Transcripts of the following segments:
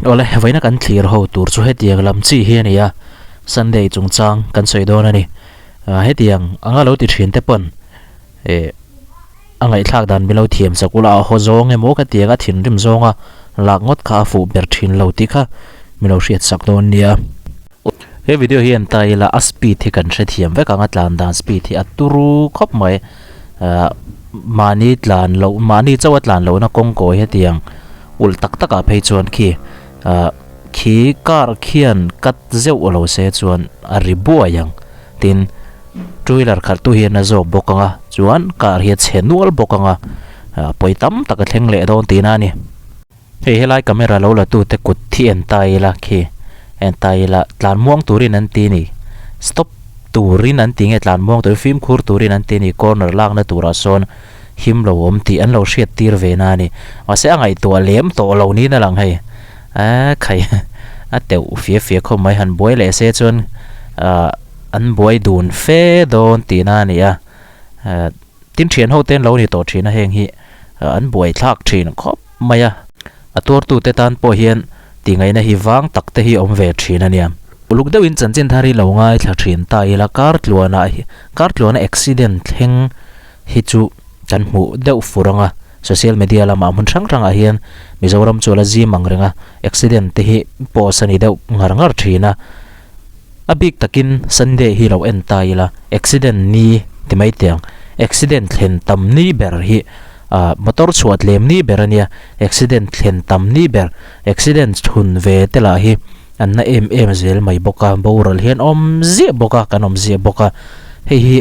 Awle, vawiina kan thlir ho tur chu hetiang lam chi hi a ni a, Sunday chungchang kan sawi dawn a ni. Hetiang anga lo ti thin te pawn eh a ngaihthlak dan milo thiam chak ula a haw zawng emaw ka tiang a thinrim zawnga lak ngawt kha a fuh ber thin lo tih kha milo hriat sak dawn nia. He video hi en ta ila a speed hi kan hrethiam vek ang a tlan dan speed hi a turu khawp mai ah mahni tlan loh mahni chauh a tlan lohna kawng kawi hetiang ulh tak tak ah phei chuan khi ah khi car khian cut zeuh lo se chuan a ri buai ang tin two wheeler khalh tu hian a zawk bawk ang a chuan car hi a chhe nual bawk ang a ah pawi tam tak a thleng leh dawn tihna a ni. Hei helai camera lo la tute kut thi en ta ila khi en ta ila tlan muang turin an ti ni stop turin an ti nge tlan muang turin fimkhur turin an ti ni corner lakna turah sawn him lo awm tih an lo hriat tir ve na a ni mahse a ngaihtuah lem tawh lo niin a lang hei a khai a teuh fia fia khawp mai han buai leh se chuan ah an buai dun fe dawn tihna a ni a ah tin thian ho te an lo ni tawh thin a heng hi an buai thlak thin khawp mai a, a tuartute tan pawh hian tingaihna hi vang tak te hi awm ve thin a nia. Uluk deuhin chanchin thar hi lo ngaithla thin ta ila kar tluanah hi kar tluana accident thleng hi chu kan hmuh deuh fur ang a, social media lamah hmun hrang hrangah hian Mizoram chu a la zim ang reng a, accident te hi post a ni deuh ngar ngar thin a, a bik takin Sunday hi lo en ta ila accident ni ti mai teh ang, accident thlen tam ni ber hi Ah motor chhuah tlem ni ber a nia, accident thlen tam ni ber, accident chhun ve te lah hi an na em em zel mai bawk a, boral hian awm ziah bawk a, kan awm ziah bawk a, hei hi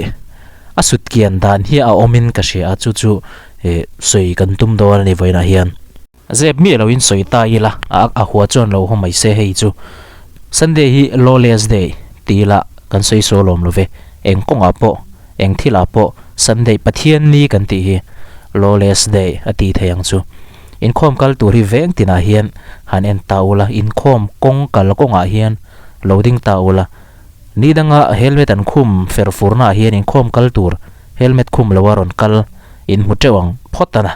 a sut kian dan hi a awmin ka hria a, chu chu eh sawi kan tum dawn a ni vawiinah hian. Zep miah loin sawi ta ila a a hua chuan lo haw mai se hei chu Sunday hi lawless day ti ila kan sawi sawi lawm lo ve, eng kawngah pawh eng thilah pawh Sunday Pathian ni kan tih hi lawless day a ti thei ang chu. Inkhawm kal tur hi veng tinah hian han en ta ula inkhawm kawng kal kawngah hian lo ding ta ula ni danga helmet an khum fer furnaah hian inkhawm kal tur helmet khum loa rawn kal in hmu teuh ang phawt a na.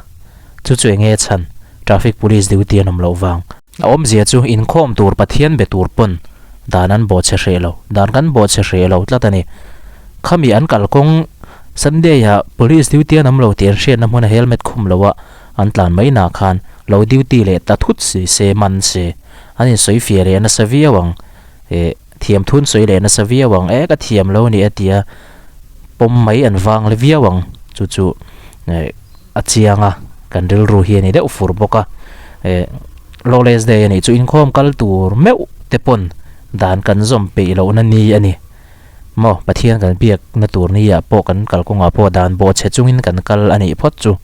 Chu chu enge chhan? Traffic police duty an awm loh vang. A awmzia chu inkhawm tur Pathian be tur pawn dan an bawhchhe hreh lo. Dan kan bawhchhe hreh lo tlat a ni. Khami an kalkawng Sunday ah police duty an awm lo tih an hriatna hmuna helmet khum lo a an tlan mai na khan lo duty leh ta thut si se man se an insawi fiah leh nasa viau ang. Eh thiam thun sawi leh nasa viau ang eh ka thiam lo ni a tia pawm mai an vang le viau ang chu chu eh a chiang a kan rilru hi a ni deuh fur bawk a eh lawless day a nih chu inkhawm kal tur meuh te pawn dan kan zawm peih lohna ni a ni maw Pathian kan biak na tur ni ah pawh kan kalkawngah pawh dan bawhchhe chungin kan kal a nih phawt chu.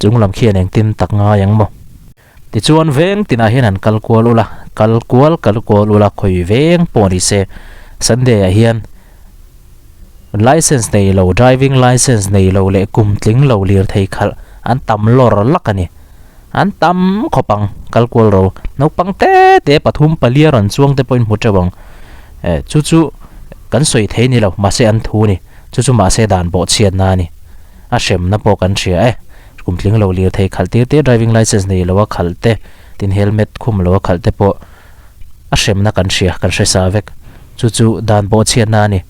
Chung lam khian engtin tak ngai ang maw? Tichuan veng tinah hian han kal kual ula, kal kual kal kual ula khawi veng pawh ni se Sunday ah hian license nei lo, driving license nei lo leh kum tling lo lirthei khalh an tam lawr lak a ni. An tam khawp ang kal kual ro. Naupang te te pathum palia rawn chuang te pawhin hmu teuh ang. Eh chu chu kan sawi thei ni lo mahse an thu a ni. Chu chu mahse dan bawhchhiatna a ni. A hremna pawh kan hria e. Kum tling lo lirthei khalh tir te, driving licence nei lo a khalh te, tin helmet khum lo a khalh te pawh a hremna kan hria, kan hre sa vek. Chu chu dan bawhchhiatna a ni.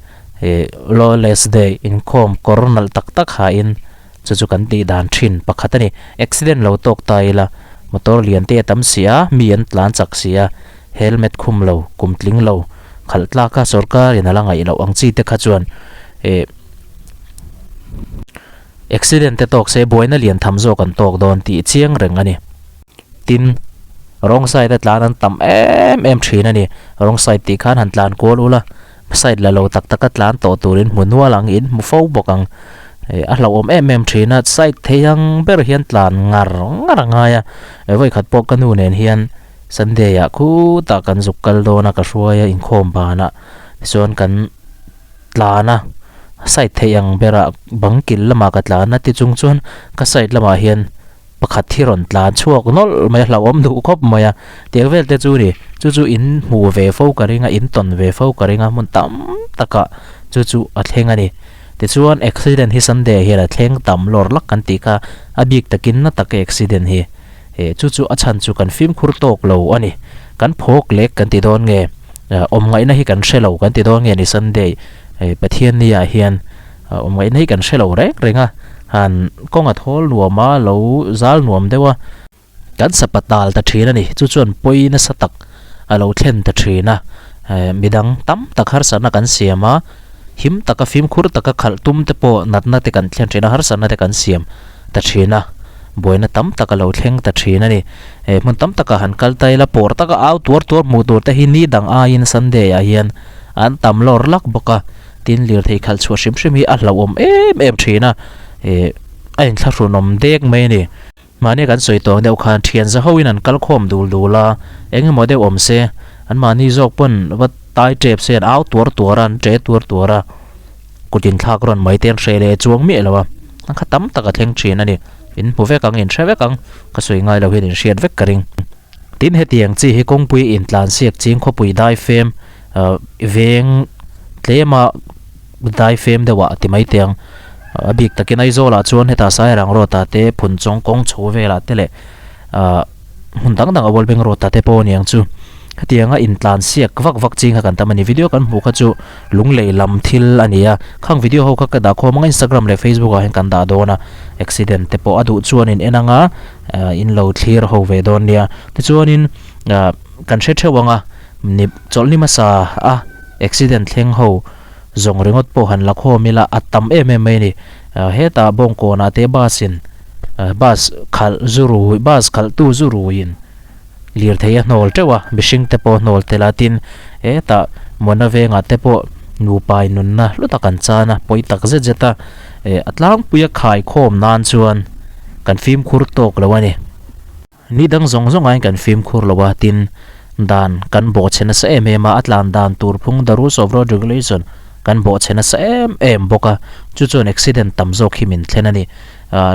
Ih lawless day inkhawm kawr nalh tak tak hain chu chu kan tih dan thin pakhat a ni. Accident lo tawk ta ila motor lian te a tam si a, mi an tlan chak si a, helmet khum lo, kum tling lo khalh tlak a sorkar in a la ngaih loh ang chi te kha chuan ih Accident te tawk se buaina lian tham zawk an tawk dawn tih chiang reng a ni. Tin, wrong side a tlan an tam em em thin a ni. Wrong side tih khan han tlan kual ula, side la lo tak taka tlan tawh turin hmu nual ang in hmu fo bawk ang. A hlauhawm em em thin a, side thei ang ber hian tlan ngar ngar a ngai a. Vawikhat pawh ka nu nen hian Sunday ah khutah kan zuk kal dawn a, ka hruai a inkhawm banah tichuan kan tlan a, side theih ang berah bang kil lamah ka tlan a tichung chuan ka side lamah hian pakhat hi rawn tlan chhuak nawlh mai a hlauhawm duh khawp mai a tiang vel te chu ni chu chu in hmuh ve fo ka ring a in tawn ve fo ka ring a hmun tam takah chu chu a thleng a ni tichuan accident hi Sunday ah hian a thleng tam lawr lak kan tih kha a bik takin na taka accident hi eh chu chu a chhan chu kan fimkhur tawk lo a ni. Kan phawk lek kan ti dawn nge, awm ngaihna hi kan hre lo kan ti dawn nge ni Sunday Pathian ni ah hian awm ngaihna hi kan hre lo reng reng a, han kawng a thawl nuam a, lo zal nuam deuh a, kan sapa tal ta thin a ni. Chu chuan pawi nasa tak a lo thlen ta thin a, midang tam tak harsatna kan siam a, him taka fimkhur taka khalh tum te pawh natna te kan thlen thin a, harsatna te kan siam ta thin a, buaina tam tak a lo thleng ta thin a ni. He hmun tam takah han kal ta ila pawr taka au tuar tuar hmuh tur te hi ni dang aiin Sunday ah hian an tam lawr lak bawk a, tin lirthei khalh chhuah hrim hrim hi a hlauhawm em em thin a, eh a inthlahrunawm dek mai a ni. Mahni kan sawi tawng deuh khan thian za hoin an kal khawm dul dul a, eng emaw deuh awm se anmahni zawk pawn va tai tep se an au tuar tuar a, an che tuar tuar a, kut inthlak rawn mai te an hreh leh chuang miah lo a, an kha tam tak a thleng thin a ni. In hmu vek ang, in hre vek ang, ka sawi ngai lo hian in hriat vek ka ring. Tin hetiang chi hi kawngpui intlansiak ching khawpui daifem veng tlema daifem deuhah ti mai teh ang. A bik takin Aizawlah chuan hetah Sairang Road ah te Phunchawng kawng chho velah te leh hmun dang dang a Wallbank Road ah te pawh a ni ang chu. Hetianga intlansiak vak vak ching kha kan tam a ni. Video kan hmuh kha chu lunglei lam thil a ni a, khang video ho kha ka dah khawm ang a Instagram leh Facebook ah hian kan dah dawn a, accident te pawh a duh chuan in en ang a, in lo thlir ho ve dawn nia. Tichuanin kan hre theuh ang a, ni chawlhni hmasa a accident thleng ho zawng ringawt pawh han la khawm ila a tam em em mai a ni. Hetah bawngkawnah te bus in bus khalh zu rui bus khalhtu zu ruiin Lirthei a hnawl teuh a, mihring te pawh a hnawl tel a, tin hetah Mona vengah te pawh nupa in nunna hlu tak an chan a, pawi tak zet zet a, eh a tlangpuia khaikhawm nan chuan kan fimkhur tawk lo a ni. Ni dang zawng zawng aiin kan fimkhur lo a, tin dan kan bawhchhe nasa em em a, a tlan dan tur phung the rules of road regulation kan bawhchhe nasa em em bawk a, chu chuan accident tam zawk hi min thlen a ni. Ah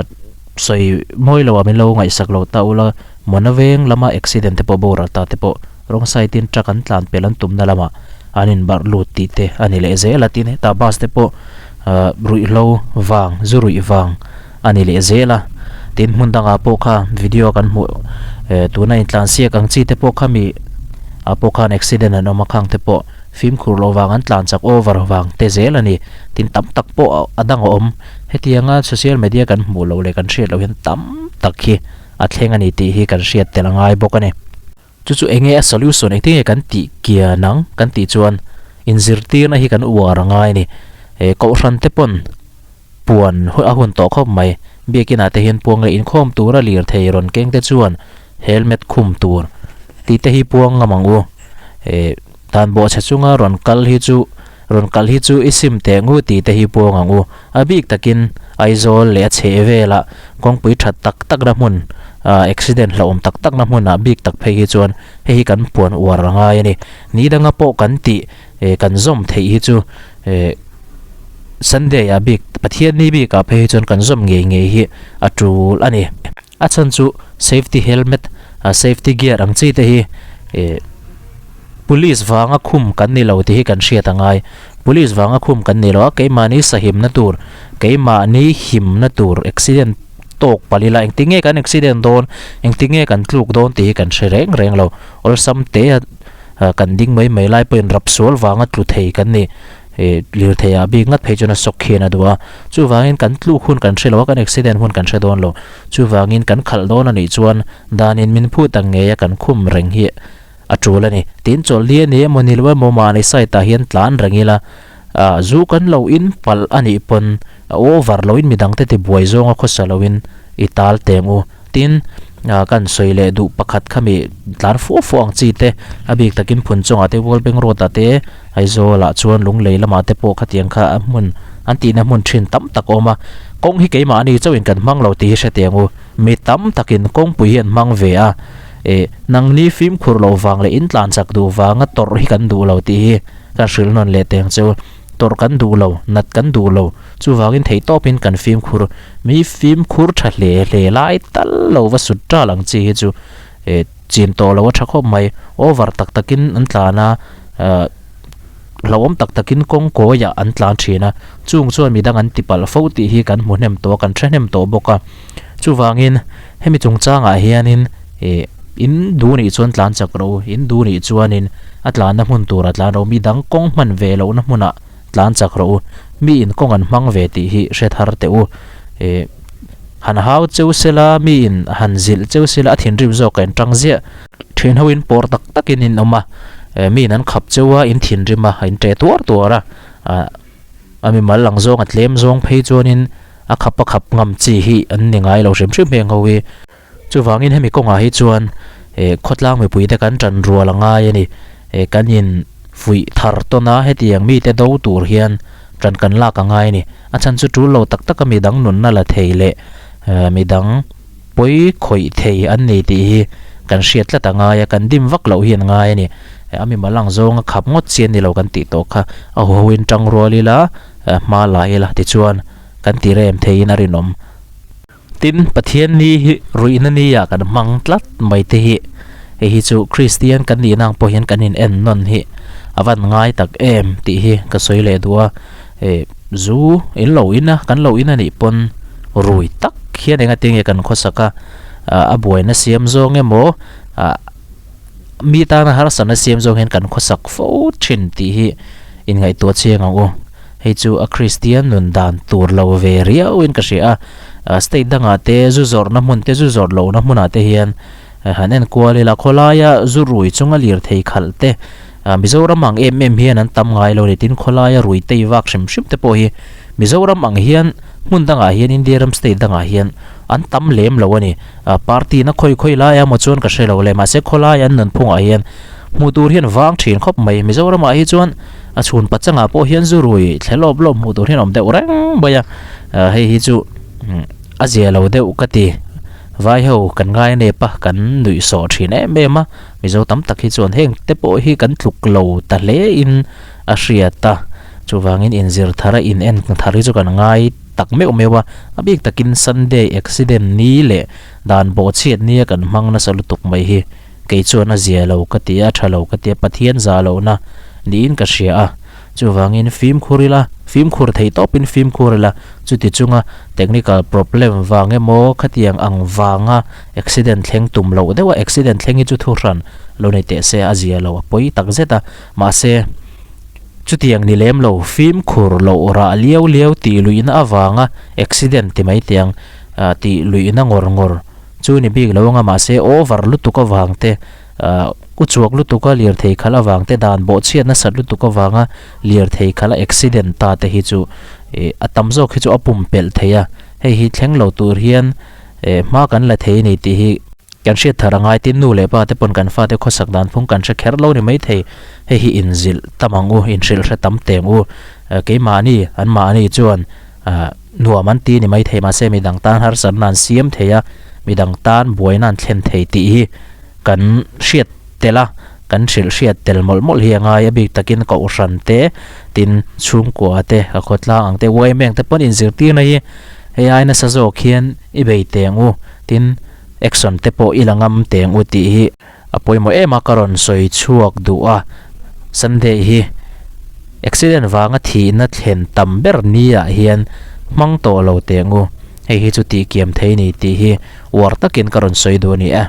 sawi mawi lo ah min lo ngaihsak lo ta ula Mona veng lama accident te pawh boral ta te pawh wrong side in truck an tlan pel an tumna lamah an inbarh lut tih te a ni leh zel a tin hetah bus te pawh ah ruihhlo vang zu ruih vang a ni leh zel a tin hmun dangah pawh kha video kan hmuh eh tuna intlansiak ang chi te pawh khami ah pawh khan accident an awm a khang te pawh fimkhur loh vang an tlan chak over vang te zel a ni tin tam tak pawh a dang a awm. Hetianga social media kan hmuh loh leh kan hriat loh hian tam tak hi a thleng a ni tih hi kan hriat tel a ngai bawk a ni. Chu chu enge a solution engtin nge kan tih kian ang kan tih chuan inzirtirna hi kan uar a ngai a ni. He kohhran te pawn puan a hun tawh khawp mai. Biakinah te hian puang leh inkhawm tura lirthei rawn keng te chuan helmet khum tur tih te hi puang ngam ang u. He dan bawhchhe chunga rawn kal hi chu Rawn kal hi chu i sim teh ngu tih te hi puang ang u. A bik takin Aizawl leh a chheh velah kawngpui that tak takna hmun, accident hlauhawm tak takna hmunah bik tak phei hi chuan hei hi kan puan uar a ngai a ni. Ni danga pawh kan tih kan zawm theih hi chu Sunday ah bik Pathianni bikah phei hi chuan kan zawm ngei ngei hi a tul a ni. A chhan chu safety helmet, safety gear ang chi te hi Police vanga khum kan ni lo tih hi kan hriat a ngai. Police vanga khum kan ni lo a, keimahni sahimna tur, keimahni himna tur accident tawk palh ila engtin nge kan accident dawn, engtin nge kan tluk dawn tih hi kan hre reng reng lo. Awlsam te a kan ding mai mai lai pawhin rap sual vanga tlu thei kan ni. Lirthei ah bik ngat phei chuan a sawk khian a duh a, chuvangin kan tluk hun kan hre lo a, kan accident hun kan hre dawn lo. Chuvangin kan khalh dawn a nih chuan danin min phut ang ngei a kan khum reng hi a tul a ni. Tin chawlhli a ni emaw ni lo emaw mahni side ah hian tlan reng ila, ah zu kan lo in palh a nih pawn a over loin midangte tibuai zawnga khawsa loin i tal teng u. Tin, kan sawi leh duh pakhat kha mi tlan fuh fuh ang chi te, a bik takin phun chungah te Wallbank Road ah te, Aizawl ah chuan Lunglei lamah te pawh khatiang kha a hmun an tihna hmun thin tam tak a awm a. Kawng hi keimahni chauhin kan hmang lo tih hi hre teh ang u. Mi tam takin kawngpui hi an hmang ve a, eh nangni fimkhur loh vang leh in tlan chak duh vanga tawrh hi kan duh lo tih hi kan hrilh nawn leh teh ang che u. Tawrh kan duh lo, nat kan duh lo, chuvangin theihtawpin kan fimkhur Mi fimkhur tha hle hle lai tal lo va sut tal ang chi hi chu eh chin tawh lo a tha khawp mai. Over tak takin an tlan a, ah hlauhawm tak takin kawng kawiah an tlan thin a, chung chuan midang an ti palh fo tih hi kan hmu hnem tawh a, kan hre hnem tawh bawk a. Chuvangin hemi chungchangah hianin eh. In duh nih chuan tlan chak rawh u, in duh nih chuanin a tlanna hmun turah tlan rawh u, mi dang kawng hman ve lohna hmunah tlan chak rawh u, mi in kawng an hmang ve tih hi hre thar teh u. Ih han hau cheu sela, mi in han zilh cheu sela a thinrim zawk a in tang ziah. Thian ho in pawr tak takin in awm a, mi in an khap cheu a, in thinrim a, in ṭeh tuar tuar a, ah a mimal ang zawng a tlem zawng phei chuanin a khap a khap ngam chi hi an ni ngai lo hrim hrim heng ho hi. Chuvangin hemi kawngah hi chuan eh khawtlang mipuite kan tan rual a ngai a ni. Eh kan in fuih thar tawn a, hetiang mite do tur hian tan kan lak a ngai a ni. A chhan chu tul lo tak taka midang nunna la thei leh eh midang pawi khawih thei an ni tih hi kan hriat tlat a ngai a, kan dim vak loh hi an ngai a ni. A mimal ang zawnga khap ngawt chi an ni lo kan tih tawh kha a huhoin tang rual ila hma la ila tichuan kan ti rem theiin a rinawm. Tin, Pathian ni hi ruihna nia kan hmang tlat mai te hi, hei hi chu Kristian kan nihna ang pawh hian kan in en nawn hi a van ngai tak em tih hi ka sawi leh duh a. Eh, zu in lo in a, kan lo in a nih pawn rui tak hian enga tinge kan khawsak a, a buaina siam zawng emaw, ah mi tana harsatna siam zawng hian kan khawsak fo thin tih hi inngaihtuah chiang ang u. Hei chu a Kristian nun dan tur lo ve riau in ka hria a, state dangah te zu zawrhna hmun te zu zawrh lohna hmunah te hian han en kual ila khawlaia zu rui chunga lirthei khalh te Mizoram ang em em hian an tam ngai lo a ni tin khawlaia rui tei vak hrim hrim te pawh hi Mizoram ang hian hmun dangah hian India ram state dangah hian an tam lem lo a ni. Party na khawi khawi lai emaw chuan ka hre lo le mahse khawlai an nunphungah hian hmuh tur hian vang thin khawp mai. Mizoramah hi chuan a chhun pachangah pawh hian zu rui thle lawp lawp hmuh tur hian awm deuh reng mai a, hei hi chu a zia lo deuh ka ti. Vai ho kan ngai nep a, kan nuih sawh thin em em a, Mizo tam tak hi chuan heng te pawh hi kan tluk lo ta hle in a hriat a, chuvangin inzir thar a in en thar hi chu kan ngai tak meuh meuh a, a bik takin Sunday accident ni leh dan bawhchhiat nia kan hmang nasa lutuk mai hi kei chuan a zia lo ka ti a, tha lo ka ti a, Pathian zah lohna niin ka hria a, chuvangin fimkhur ila, fimkhur theih tawpin fimkhur ila, chuti chunga technical problem vang emaw khatiang ang vanga accident thleng tum loh deuha accident thleng hi chu thuhran lo nei teh se a zia lo a pawi tak zet a, mahse. Chutiang ni lem lo, fimkhur loh rah liau liau tih luihna avanga accident ti mai tiang tih luihna ngawr ngawr chu ni bik lo anga mahse over lutuk avang te, uchuak lutuka lirthei khalh avang te, dan bawhchhiat nasat lutuk avanga lirthei khalh a accident ta te hi chu a tam zawk hi chu a pumpelh thei a, hei hi thleng lo tur hian hma kan la thei a ni tih hi. Kan hriat thar a ngai tin nu leh pa te pawn kan fate khawsak dan phung kan hre kher lo ni maithei. Hei hi inzilh tam ang u, inhrilh hre tam teng u. Keimahni, anmahni chuan nuam an ti ni maithei mahse midang tan harsatna an siam thei a, midang tan buaina an thlen thei tih hi kan hriat tel a, kan hrilh hriat tel mawlh mawlh hi a ngai a bik takin kohhran te, tin chhungkua te, ka khawtlang ang te, uaimeng te pawn inzirtirna hi hei ai nasa zawk hian i bei teng u, tin Action te pawh i la ngam teng u tih hi a pawimawh em a ka rawn sawi chhuak duh a, Sunday hi accident vanga thihna thlen tam ber ni ah hian hmang tawh lo teng u, hei hi chu tih kiam thei ni tih hi uar takin ka rawn sawi duh a ni e.